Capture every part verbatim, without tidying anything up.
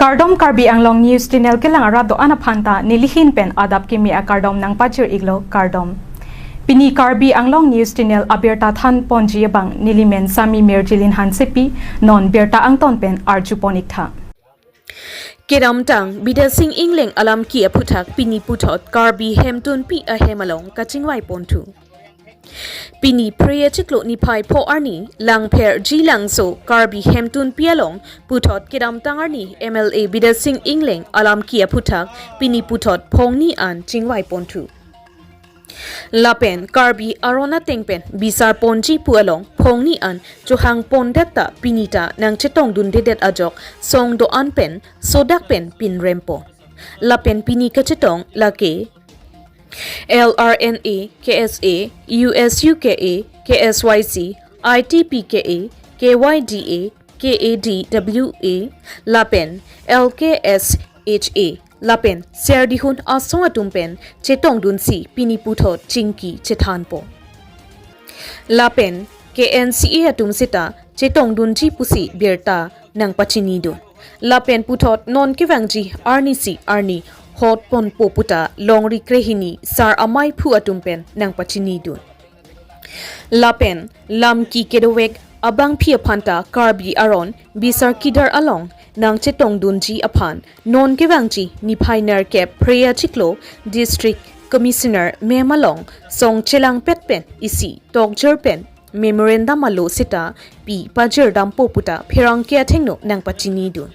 Kardom, Karbi Anglong News Channel kelang arat do-an aphanta nelihin pen adap kimi akardom nangpajir-iklo, kardom. Pini Karbi Anglong News Channel abirta thanponji abang nelimen Sami Mirjilin Hansepi, non birta angton pen arjupon-iktha. Kedamtang Bidya Sing Engleng alam ki aphuthak pini puthot Karbi Hemtunpi ahem along kachingvaiponthu. Pini Phre achiklo niphai pho arni Langpherji Langso Karbi Hemtunpi along puthot kedamtang arni M L A Bidya Sing Engleng alam ki aphuthak pini puthot phongni an chingvaiponthu. Lapen Karbi aron ateng pen bisarponji pu along phongni an chohangpondet ta pini ta nangchetongdundedet ajok song do-an pen sodak pen pinrempo. Lapen pini kachetong lake L R N A, K S A, U S U K A, K S Y C, I T P K A, K Y D A, K A D W A, lapen L K S H A, lapen Serdihun asong atum pen chetongdunsi pini puthot chingki chethanpo. Lapen K N C A atum seta chetongdunji pusi birta nangpachinidun. Lapen puthot non kevangji arnisi arni hotponpo puta longri krehini sar amei aphu atum pen nangpachinidun. Lapen lam ki kedovek abangpi aphanta Karbi aron bisar kidar along nangchetongdunji aphan non kevangji niphai nerkep Phre achiklo District Commissioner mem along song chelangpet pen isi tokjor pen memorandum alo seta pi pajirdampo puta pherangke athengno nangpachinidun.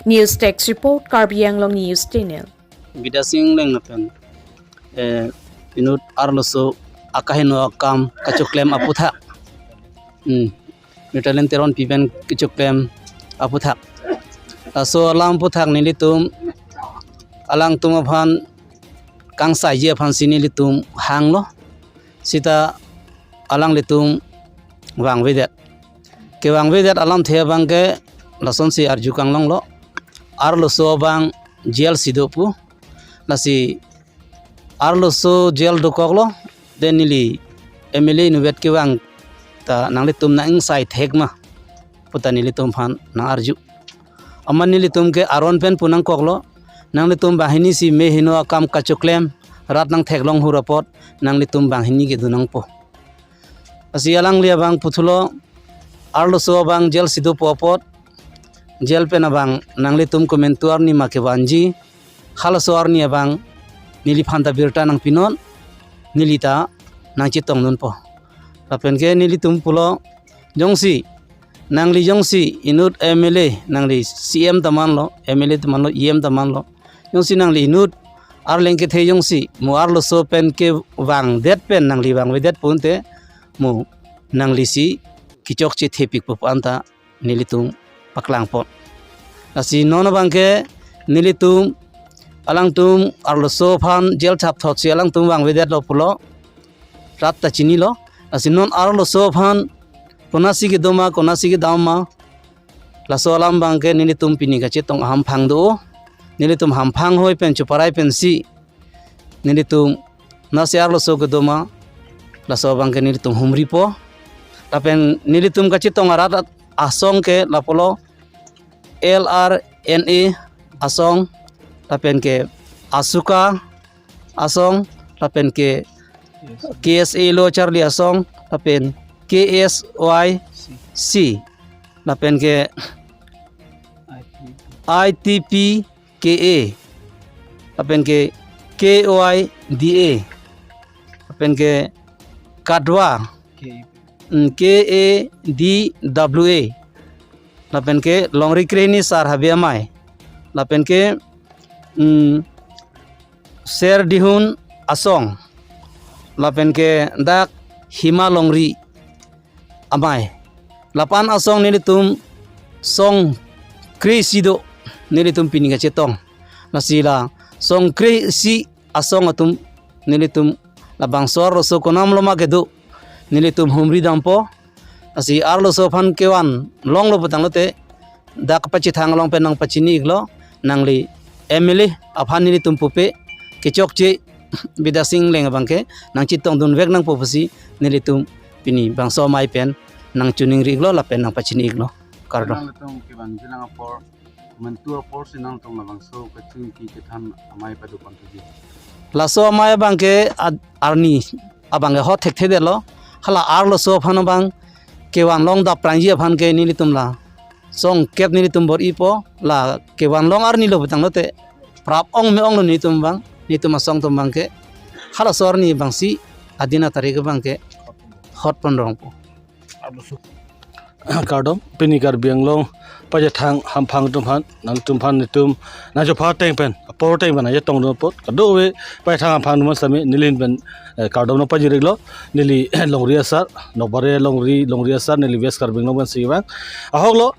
News Desk Report, Karbi Anglong News Channel. Bidya Sing Engleng lapen eh, inut arloso akaheno akam kachoklem aputhak. Hmm. Mirjilin Teronpi pen kachoklem aputhak. Laso alam aputhak nelitum alangtum aphan kangsaiji aphansi nelitum hanglo. Seta alanglitum vangvedet. Kevangvedet alamthe abangke lasonsi arju kanglonglo. Arloso abang jail si do pu. Lasi arloso jail dokoklo. Den neli M L A inutvet kevang ta nanglitum nang-ingsai thek ma puta nelitum aphan nang-arju. Amat nelitum ke aron pen pu nangkoklo. Nanglitum banghini si me heno akam kachoklem, rat nangtheklong hur apot, nanglitum banghini kedo nangpo. Lasi alangli abang puthulo, arloso abang jail si dopo apot, jail pen abang nanglitum komantu arni ma kevanji, halaso arni abang neliphan ta birta nangpinon, neli ta nangchetongdunpo. Lapen ke nelitum pulo, jongsi, nangli jongsi inut M L A, nangli C M ta manlo, M L A ta manlo, E M ta manlo. Jongsi nangli inut arleng kethe jongsi mo arloso pen kevangdet pen nangli vangvedet pute mo nanglisi kechokche thepikpo pu anta nelitum paklangpon. Lasi non abangke nelitum alangtum arloso aphan jail thapthotsi alangtum vangvedetlo pulo rat ta chinilo. Lasi non arloso aphan konasi kedo ma, konasi kedam ma, laso alam abangke nelitum pini kachetong ahamphang do. Nelitum hamphang hoi pen chuparai pensi nelitum nasi arloso kedo ma, laso abangke nelitum humripo. Lapen nelitum kachetong arat asong ke lapulo L R N A asong, lapen ke ASUCA asong, lapen ke K S A lo charli asong, lapen K S Y C, lapen ke I T P K A, lapen ke K Y D A, lapen ke KADWA, mm, K A D W A, lapen ke longri krehini sar habe amei, lapen ke, mm, Serdihun asong, lapen ke dak Hima Longri amei. Lapu-an asong nelitum song kre-isi do, nelitum pini kachetong. Lasi la song kre-isi asong atum nelitum labangso arloso konam loma kedo nelitum humri dampo. Lasi arloso aphan kevan longlo putanglote dak pachethang along pen nangpachini-iklo, nangli M L A aphan nelitum pupe, kechokche Bidya Sing Engleng abangke nangchetongdunvek nangpo pusi nelitum pini bangso amei pen nangchiningri-iklo lapen nangpachini-iklo. Kardom. Nanglitum kevangjilang apor Mantu apor si nangtum labangso kachingki kethan amei pado pon thuji. Laso amei abangke ad-, arni abangke hot thekthedetlo. Hala arloso aphan abang kevanlong dap prangji aphan ke nelitum la songkep nelitum bor-ipo, la kevanlong arni lo putanglote prap ong me-onglo nelitum abang, nelitum asong atum abangke. Halaso arni abangsi adin atarik abangke hot pon rongpo. Kardom, pini Karbi Anglong pachethang hamphang atum aphan, nangtum aphan nelitum nangchopha ateng pen, apor ateng pen nangchetongdun apot kadokave pachethang hamphang atum aphan sitame neli ahin pen, eh, kardom nangpajir-iklo. Neli Longri asar, Nokbare Longri, Longri asar, neli West Karbi Anglong pensi vang. Ahoklo,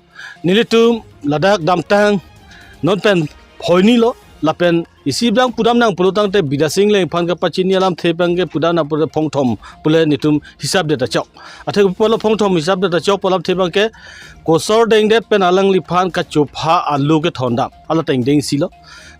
nelitum ladak damtang non pen phoini lo, lapen isi abang pudam nang pulotangte Bidyasing Engleng aphan kapachini alamthe abangke pudam nang pulote phongthom pule nelitum hisap det achok. Athe pulo phongthom hisap det achok pu alamthe abangke kosor dengdet pen alangliphan kachopha alo kethondam, hala ateng dengsi lo.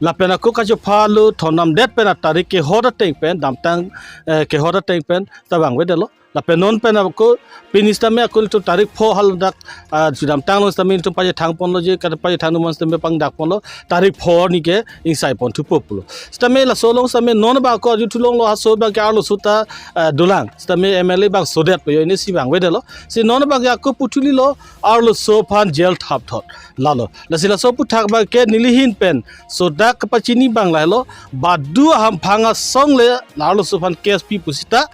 Lapen ako kachopha alo thondamdet pen atarik kehot ateng pen damtang, eh, kehot ateng pen ta vangvedetlo. Lapen non pen ako pini sitame ako ilitum tarik pho haladak, ah, chedamtang along sitame ilitum pachethang ponlo je, kata pachethang atum aphan sitame pangdak ponlo, tarik pho arni ke ingsai pon thupo pulo. Sitame laso along sitame non abang ako arju thulonglo, laso abangke arloso ta, ah, dolang. Sitame M L A abang sodet po jo, ini si vangvedetlo. Si non abangke ako puthuli lo, arloso aphan jail thapthot. Lalo. Lasi laso aphuthak abangke neli ahin pen sodak kapachini abang lahelo, badu ahamphang asong le la arloso aphan case pi pusita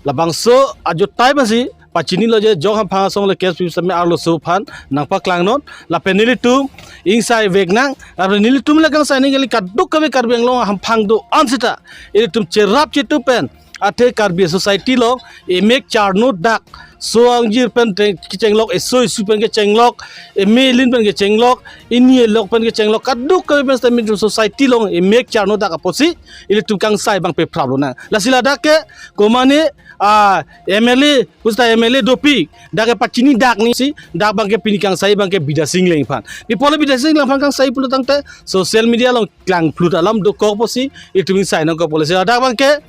labangso ajotai pensi pachinilo je, jok hamphang asong le case pi sitame arloso aphan nangpaklangnon, lapen nelitum ingsai vek nang, lapen nelitum le kangsai nangji kali, kadokave Karbi Anglong hamphang do-an sita ilitum cherap chetu pen, athe Karbi society along emek charno dak, so angjir pen teng-, kechenglok, eso esu pen kechenglok, eme elin pen kechenglok, ini elok pen kechenglok, kadokave pen sitame ilitum society along emek charno dak apotsi ilitum kangsai abang pephrap lonang. Lasi ladak ke komane, ah, M L A, pusita M L A dopik, dak ke pachini dak ni si, dak abangke pini kangsai abangke Bidyasing Engleng aphan. Pi apotlo Bidyasing Engleng aphan kangsai pulotangte social media along klangphlut alam dokok apotsi ilitum ingsai nangkokpo. Lasi ladak abangke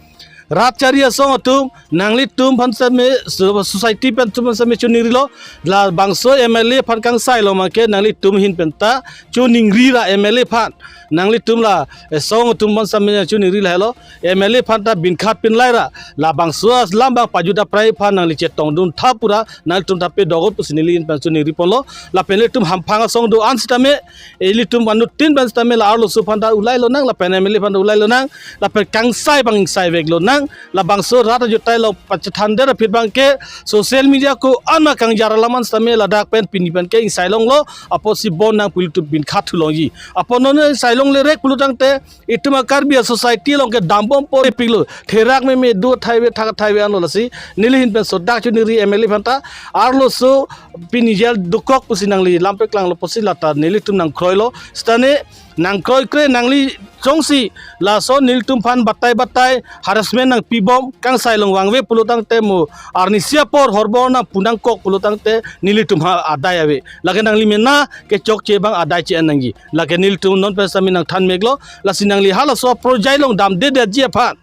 rat chari asong atum, nanglitum aphan sitame, so-, society pen atum aphan sitame choningrilo, labangso M L A aphan kangsai along abangke nanglitum ahin pen ta choningri ra M L A aphan. Nanglitum la, eh, asong atum aphan sitame choningri lahelo, M L A aphan ta binkhat pinlai ra, labangso alam abang pajut aprai aphan nangli chetongdun tha pura, nanglitum ta pedok-ot pusi neli ahin pen choningri ponlo, lapen ilitum hamphang asong do-an sitame, ilitum anuttin pen sitame la arloso aphan ta ulai lonang, lapen M L A aphan ta ulai lonang, lapen kangsai abang ingsai vek lonang, labangso rat ajotai along pachethandet aphi abangke social media ko-an ma kangjar alam an sitame ladak pen pini pen ke ingsai longlo, apotsi bon nang pu ilitum binkhat thulongji. Apot non ingsai longle rek pulotangte itum a Karbi a society along ke dambompo piklo. Therak meme do athai ave, thak athai ave anlo. Lasi neli ahin pen sodak choningri M L A aphan ta, arloso pini jail dokok pusi nangli lam paklanglo apotsi lata nelitum nangkroilo. Sitame nangkroikre, nangli jongsi laso nelitum aphan batai batai harassment nangpibom, kangsai along vangve pulotangte mo arnisi apor horbor nangpu nangkok pulotangte nelitum ha adai ave. Lake nangli mena kechokche abang adai che-en nangji. Lake nelitum non pen sitame nangthan meklo, lasi nangli halaso project along damdedetji aphan,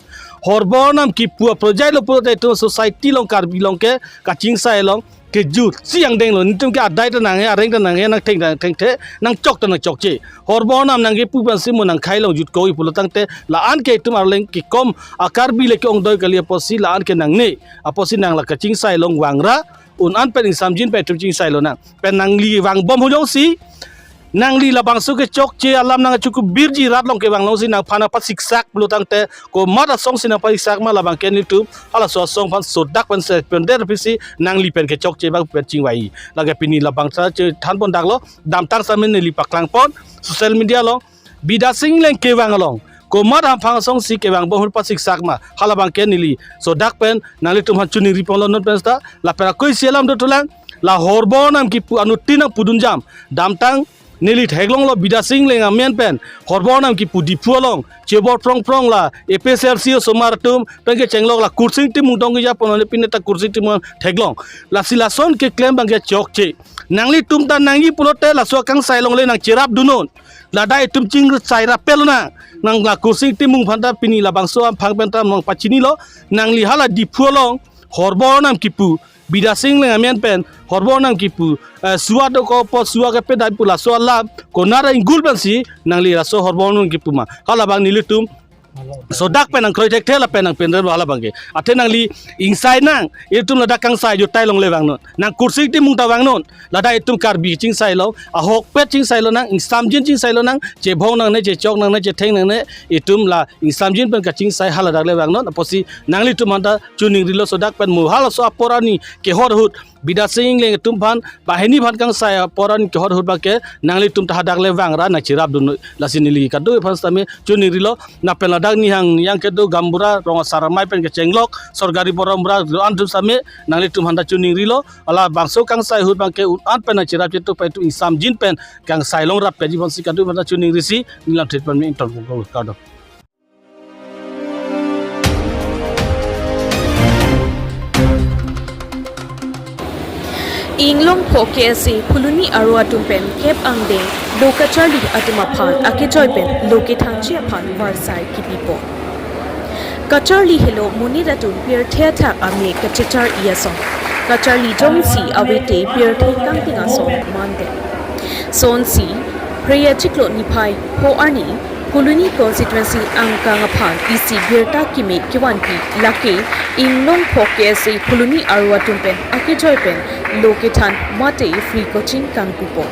horbor nam kipu a project lo pulote itum society along, Karbi along ke kachingsai along kejut si angdenglo. Nelitum ke adai ta nanghe, areng ta nanghe, nangtheng ta nangthengthe, nangchok ta nangchokche. Horbor nam nangkepu pensi mo nangkhei along jutkokji pulotangte la-an ke itum arleng kekom a Karbi le ke-ongdoi kali apotsi la-an ke nangne. Apotsi nang la kachingsai along vangra, un-an pen ingsamjin pen itum chingsai lonang. Pen nangli vangbom hu jongsi nangli labangso kechokche alam nangchukubirji, rat along kevang alongsi nangphan nangpasiksak pulotangte komat asong si nangpasiksak ma, labangke nelitum halaso asong aphan sodak pen se pen der pisi nangli pen kechokche abang pen chingvai. Lake pini labangso chethan pondaklo, damtang sitame neli paklang pon, social media along Bidyasing Engleng kevang along komat hamphang asong si kevangbom hu pasiksak ma, halabangke neli sodak pen nanglitum aphan choningri ponlo non pen seta. Lapen ako isi alam dothulang, la horbor nam kipu anuttin nangpudunjam. Damtang neli theklonglo Bidyasing Engleng amen pen horbor nam kipu Diphu along chebor prong prong la A P H L C osomar atum pen kechenglok la Kursing Timung tong keja pon, neli pine ta Kursing Timung theklong. Lasi lason keklem abangke chokche. Nanglitum ta nangji pulote laso akangsai along le nangcherapdunnon. Ladak itum chingsai rapel nang. Nang la Kursing Timung aphan ta pini labangso hamphang pen ta nangpachinilo. Nangli hala Diphu along horbor nam kipu Bidya Sing Engleng amen pen horbor nangkipu, eh, suat do ko po suat ke pedai pu laso alam konat ingul pensi nangli laso horbor nangkipu ma. Halabang nelitum sodak pen nangkroi thekthe lapen nangpendre halabang ke. Athe nangli ingsai nang, itum ladak kangsai jutai longle vangnon. Nang kursi ti mung ta vangnon. Ladak itum Karbi chingsailo, ahokpet chingsailo nang, ingsamjin chingsailo nang, chebhong nangne, chechok nangne, chetheng nangne, itum la ingsamjin pen kachingsai haladak le vangnon. Apotsi nanglitum aphanta choningrilo sodak pen mo halaso apor arni kehot ahut Bidya Sing Engleng atum aphan, banghini aphan kangsai apor arni kehot ahut abangke nanglitum ta hadak le vangra nangcherapdun lasi neli kadokave aphan sitame choningrilo. Lapen ladak nihang yang kedo gaonbura rong asar amei pen kechenglok sorkari borom bura do-an atum sitame nanglitum aphanta choningrilo. Halabangso kangsai ahut abangke un-an pen nangcherap chetu pai tu ingsamjin pen kangsai longrap keji aphansi kadokave aphanta choningrisi neli lamthe pen me ington kong kardom. Inglongpho K S A Phuloni aro atum pen kep angdeng lo kacharli atum aphan akejoi pen lo kethanji aphan varsai kipipo. Kacharli helo monit atum pirthe athak ame kachechar-i ason. Kacharli jongsi avete pirthe kangting ason mande. Sonsi Phre achiklo niphai pho arni Phuloni constituency angkang aphan isi birta keme kevanpi lake Inglongpho K S A Phuloni aro atum pen akejoi pen lo kethan mate free coaching kangpupo.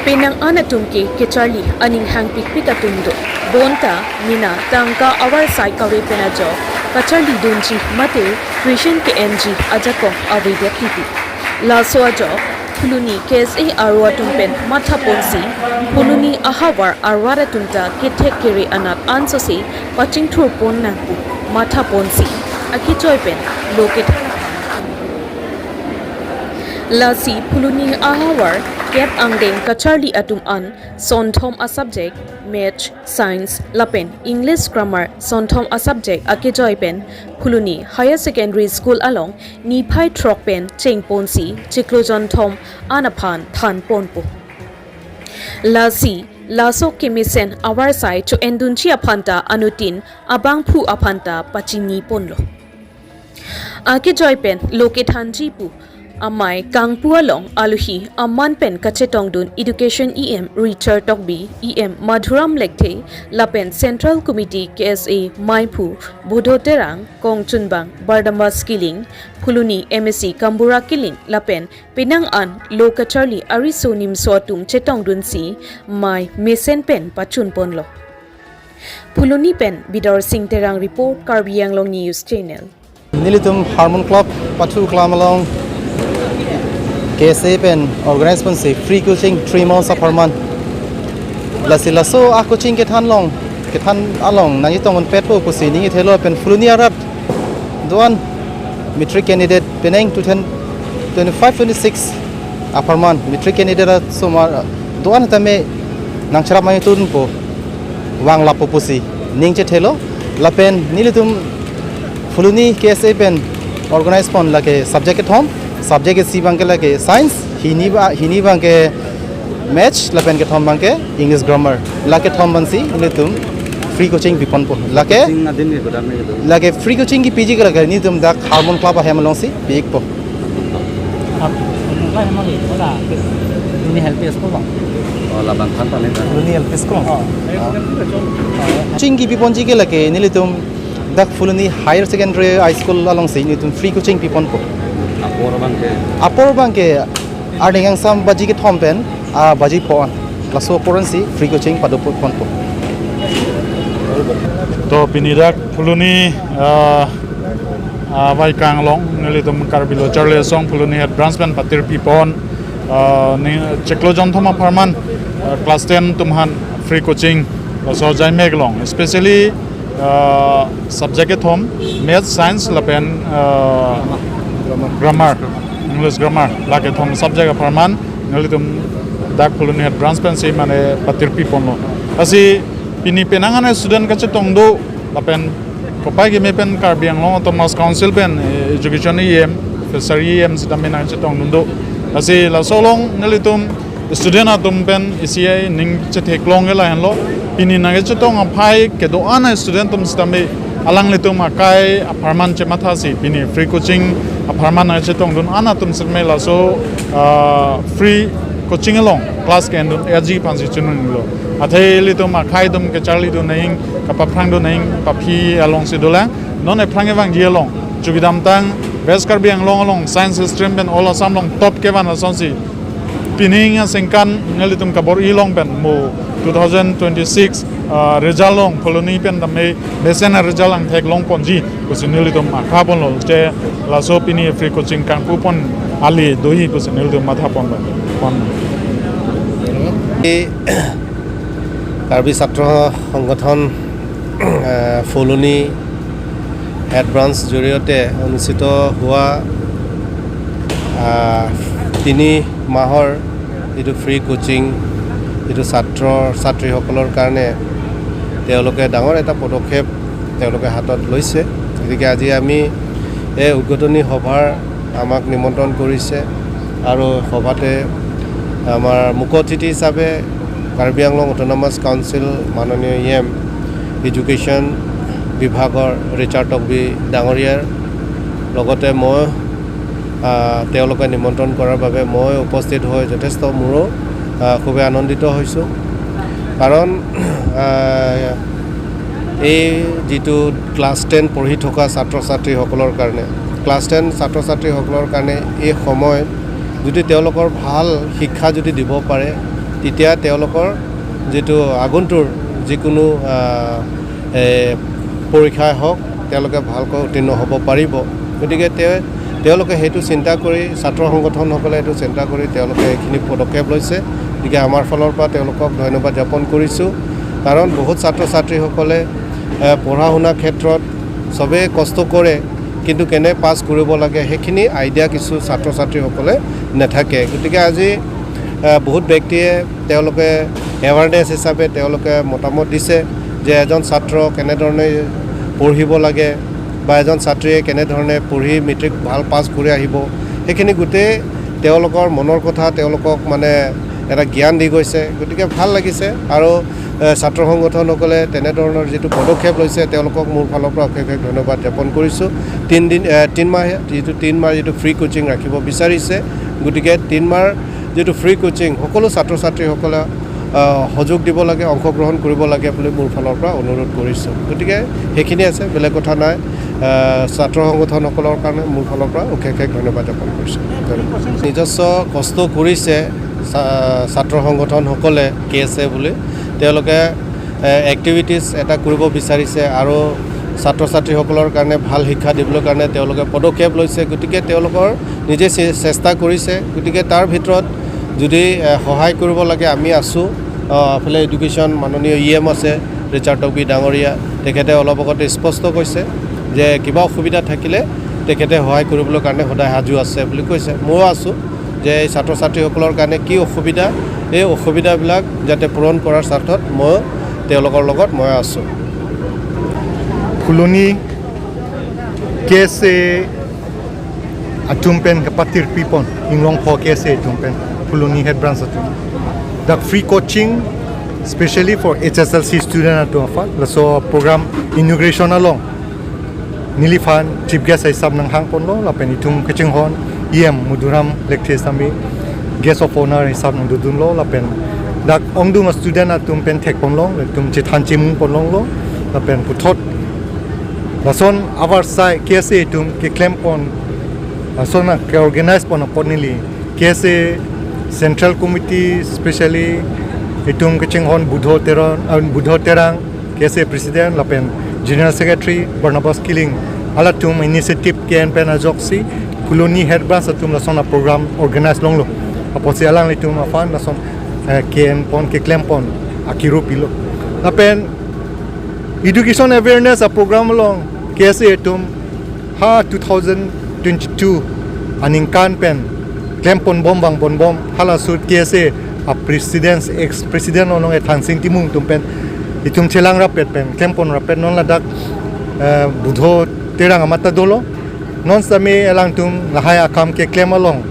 Penang an atum ke kacharli aning hangpikpik atum do. Bonta mina tangka avarsai kave pen ajok kacharli dunji mate tuition ke-enji ajakong avedet titi. Laso ajok Phuloni K S A aro atum pen mathaponsi Phuloni ahavar arat atum ta kethek kere anat ansose pachingthurpon nangpu mathaponsi akejoi pen lo kethan aphan. Lasi Phuloni ahavar kep angdeng kacharli atum an sonthom a-subject, Maths, Science lapen English Grammar sonthom a-subject akejoi pen Phuloni Higher Secondary School along niphai throk pen chengponsi chiklo jonthom an aphan thanponpo. Lasi laso kemesen avarsai cho-endunji aphanta anuttin abangphu aphanta pachiniponlo. Akejoi pen lo kethanji pu amei kangpu along alohi aman pen kachetongdun Education E M Richard Tokbi, E M Madhuram Lekthe lapen Central Committee K S A meiphu Bodho Terang, kongchunbang Barnabas Killing, Phuloni M A C Kambura Killing lapen penang an lo kacharli ariso nimso atum chetongdunsi mei mesen pen pachunponlo. Phuloni pen Bidor Sing Terang report, Karbi Anglong News Channel. Nelitum Harmon Club Pathu Klam along K S A pen organize ponsi free coaching three months apharman. Lasi laso a-coaching kethan along, kethan along nangchetongdunpetpo pusi ning ithelo pen Phuloni arat do-an matric candidate penang two thousand twenty-five twenty-six apharman matric candidate asomar do-an tame nangcherap mani tudunpo, vanglappo pusi ning chethelo. Lapen nelitum Phuloni K S A pen organize pon lake subject kethom, subject isi abangke lake science, hini ba, hini abangke Maths lapen kethom abangke English Grammar. Lake kethom abangsi nelitum free coaching piponpo. Lake, coaching adin ke kodam ke do? Lake free coaching kipiji ke lake nelitum dak Harmon Club ahem alongsi pi-ikpo. Ap, nungka hema ke, hola, Phuloni L P school bang. Oh, labang than paling kan. Phuloni L P school. Oh. Coaching kipiponji ke lake nelitum dak Phuloni Higher Secondary High School alongsi nelitum free coaching piponpo. Apor abangke? Apor abangke arni kangsam baji kethom pen, ah, baji pho-an. Laso apor ansi free coaching padoponpo. To pini dak Phuloni, ah, ah, Vaikang along nelitum Karbi Lo Charli Asong Phuloni Head Branch pen patir pipon, ah, ni chiklo jonthom apharman, ah, class ten atum aphan free coaching laso jaimek along, especially, ah, subject kethom, Maths, Science lapen, ah, Grammar, English Grammar, lake kethom subject apharman nelitum dak Phuloni Head Branch pensi mane patir piponlo. Lasi pini penang an student kachetong do, lapen kopai keme pen Karbi Anglong Autonomous Council pen, eh, Education E M, Fishery E M sitame nangchetongdun do. Lasi laso along nelitum student atum pen isi aning chetheklong ke lahenlo. Pini nangchetong aphai kedo-an a-student atum sitame Alanglitum akai apharman chemathasi pini free coaching apharman nangchetongdun an atum setame laso, ah, free coaching along class ke-endun aji aphansi chininglo. Athe ilitum akhai atum kacharlidun nang, kapaphrangdun nang, paphi alongsi dolang. Non ephrang evangji along chubidamtang West Karbi Anglong along science stream pen all Assam along top kevan asonsi pining aningkan nelitum kabor-i along pen mo two thousand twenty-six, ah, result along Phuloni pen tame mesen a-result angthek longponji pusi nelitum akha ponlo, che laso pini free coaching kangpu pon ali doji pusi nelitum matha pon pon. এই কাৰ্বি ছাত্ৰ সংগঠন, আহ, ফুলনি head branch জৰিয়তে অনুষ্ঠিত হোৱা, আহ, তিনি মাহৰ যিটো ফ্ৰী কোচিং, যিটো ছাত্ৰ ছাত্ৰীসকলৰ কাৰণে তেওঁলোকে ডাঙৰ এটা পদক্ষেপ তেওঁলোকে হাতত লৈছে। গতিকে আজি আমি এই উদ্বোধনী সভাৰ আমাক নিমন্ত্ৰণ কৰিছে আৰু সভাতে আমাৰ মুখ্য অতিথি হিচাপে কাৰ্বি আংলং অট'নমাছ কাউন্সিল মাননীয় ই এম এডুকেশ্যন বিভাগৰ ৰিচাৰ্ড তকবি ডাঙৰীয়াৰ লগতে মই, আহ, তেওঁলোকে নিমন্ত্ৰণ কৰাৰ বাবে মই উপস্থিত হৈ যথেষ্ট মোৰো, আহ, খুবেই আনন্দিত হৈছোঁ। কাৰণ, আহ, এই যিটো ক্লাছ টেন পঢ়ি থকা ছাত্ৰ ছাত্ৰীসকলৰ কাৰণে, ক্লাছ টেন ছাত্ৰ ছাত্ৰীসকলৰ কাৰণে এই সময়ত যদি তেওঁলোকৰ ভাল শিক্ষা যদি দিব পাৰে, তেতিয়া তেওঁলোকৰ যিটো আগন্তুৰ যিকোনো, আহ, এ, পৰীক্ষাই হওক, তেওঁলোকে ভালকৈ উত্তীৰ্ণ হ'ব পাৰিব। গতিকে তেওঁ তেওঁলোকে সেইটো চিন্তা কৰি, ছাত্ৰ সংগঠনসকলে এইটো চিন্তা কৰি তেওঁলোকে এইখিনি পদক্ষেপ লৈছে। গতিকে আমাৰ ফালৰ পৰা তেওঁলোকক ধন্যবাদ জ্ঞাপন কৰিছোঁ। কাৰণ বহুত ছাত্ৰ ছাত্ৰীসকলে, এ, পঢ়া শুনাৰ ক্ষেত্ৰত চবেই কষ্ট কৰে, কিন্তু কেনে পাছ কৰিব লাগে সেইখিনি আইডিয়া কিছু ছাত্ৰ ছাত্ৰীসকলে নাথাকে। গতিকে আজি, এ, বহুত ব্যক্তিয়ে তেওঁলোকে এৱাৰনেছ হিচাপে তেওঁলোকে মতামত দিছে যে এজন ছাত্ৰ কেনেধৰণে পঢ়িব লাগে বা এজন ছাত্ৰীয়ে কেনেধৰণে পঢ়ি মেট্ৰিক ভাল পাছ কৰি আহিব, সেইখিনি গোটেই তেওঁলোকৰ মনৰ কথা তেওঁলোকক মানে এটা জ্ঞান দি গৈছে। গতিকে ভাল লাগিছে। আৰু, এ, ছাত্ৰ সংগঠনসকলে তেনেধৰণৰ যিটো পদক্ষেপ লৈছে তেওঁলোকক মোৰ ফালৰ পৰা অশেষ অশেষ ধন্যবাদ জ্ঞাপন কৰিছোঁ। তিনিদিন, এ, তিনিমাহে যিটো তিনিমাহ যিটো ফ্ৰী কোচিং ৰাখিব বিচাৰিছে, গতিকে তিনিমাহ যিটো ফ্ৰী কোচিং সকলো ছাত্ৰ ছাত্ৰীসকলে, আহ, সহযোগ দিব লাগে, অংশগ্ৰহণ কৰিব লাগে বুলি মোৰ ফালৰ পৰা অনুৰোধ কৰিছোঁ। গতিকে সেইখিনি আছে, বেলেগ কথা নাই। আহ, ছাত্ৰ সংগঠনসকলৰ কাৰণে মোৰ ফালৰ পৰা অশেষ অশেষ ধন্যবাদ জ্ঞাপন কৰিছোঁ। নিজস্ব কষ্ট কৰিছে ছা- ছাত্ৰ সংগঠনসকলে কে এছ এ বুলি, তেওঁলোকে, এ, এক্টিভিটিজ এটা কৰিব বিচাৰিছে আৰু ছাত্ৰ ছাত্ৰীসকলৰ কাৰণে ভাল শিক্ষা দিবলৈ কাৰণে তেওঁলোকে পদক্ষেপ লৈছে। গতিকে তেওঁলোকৰ নিজে চে- চেষ্টা কৰিছে। গতিকে তাৰ ভিতৰত যদি, এ, সহায় কৰিব লাগে, আমি আছোঁ। আহ, এইফালে এডুকেশ্যন মাননীয় ই এম আছে ৰিচাৰ্ড তকবি ডাঙৰীয়া, তেখেতে অলপ আগতে স্পষ্ট কৈছে যে কিবা অসুবিধা থাকিলে তেখেতে সহায় কৰিবলৈ কাৰণে সদায় সাজু আছে বুলি কৈছে। ময়ো আছোঁ যে এই ছাত্ৰ ছাত্ৰীসকলৰ কাৰণে কি অসুবিধা, এই অসুবিধাবিলাক যাতে পূৰণ কৰাৰ স্বাৰ্থত মই তেওঁলোকৰ লগত মই আছোঁ। Phuloni K S A atum pen kapatirpi pon, Inglongpho K S A atum pen, Phuloni head branch atum. Dak free coaching, specially for H S L C student atum aphan, laso program inauguration along neliphan chief guest hisap nanghang ponlo, lapen itum kachinghon E M Madhuram Lekthe sami guest of honor hisap nangdodunlo, lapen dak ongdung student atum pen thek ponlong, latum chethan chimung ponlonglo, lapen puthot lason avarsai K S A atum keklem pon, lason ke organize pon apot neli K S A Central Committee, specially itum kachinghon Budho Teron, ah, Budho Terang, K S A President, lapen General Secretary Barnabas Killing, halatum initiative ke-en pen ajoksi Phuloni head branch atum lason a-program organize longlo. Apotsi alanglitum aphan lason, eh, ke-en pon, keklem pon akiru pilo. Lapen education awareness a-program along K S A atum ha two thousand twenty-two aningkan pen klem pon bom, vang pon bom, hala ahut K S A a-president, ex-president onong e Thangsing Timung atum pen itum chelang rapet pen klem pon rapet, non ladak, eh, Budho Terang amat ta dolo. Non sami alangtum lahai akam keklem along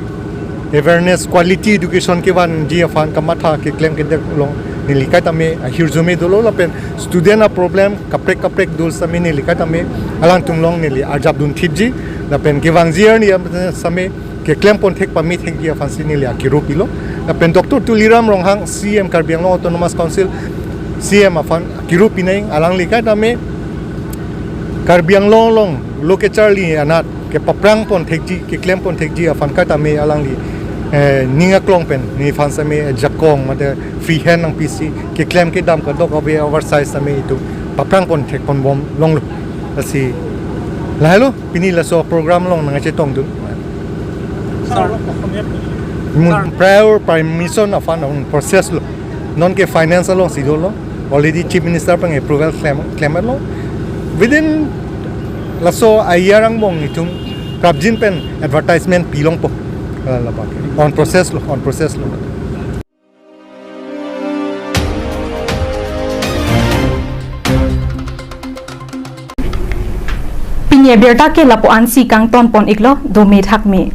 awareness, quality education kevanji aphan kamatha keklem kedek along Neli kaitame ahirjume dolo lapen student a-problem kaprek kaprek do sitame neli kaitame alangtum along neli arjap dun thipji lapen kevangji arni sitame keklem pon thek pame thekji aphansi neli akiru pilo. Lapen Doctor Tuliram Ronghang, C M Karbi Anglong Autonomous Council, C M aphan akiru pinang, alangli kaitame Karbi Anglong along lo kacharli anat kepaprang pon thekji, keklem pon thekji aphan kaitame alangli, eh, ning aklong pen neliphan sitame jakong mate free hand nangpisi keklem kedam kadokave oversize sitame itum paprang pon thek pon bom longlo. Lasi lahelo pini laso program along nangchetongdun. Sir, Mun prior permission aphan on process lo. Non ke finance alongsi dolo. Already Chief Minister pen approval klem, klemlo. Within laso a-year angbong itum prapjin pen advertisement pilongpo. Ala labak. On process lo, on process lo. Pini abirta ke lapu-ansi kangton pon iklo, dome thakme.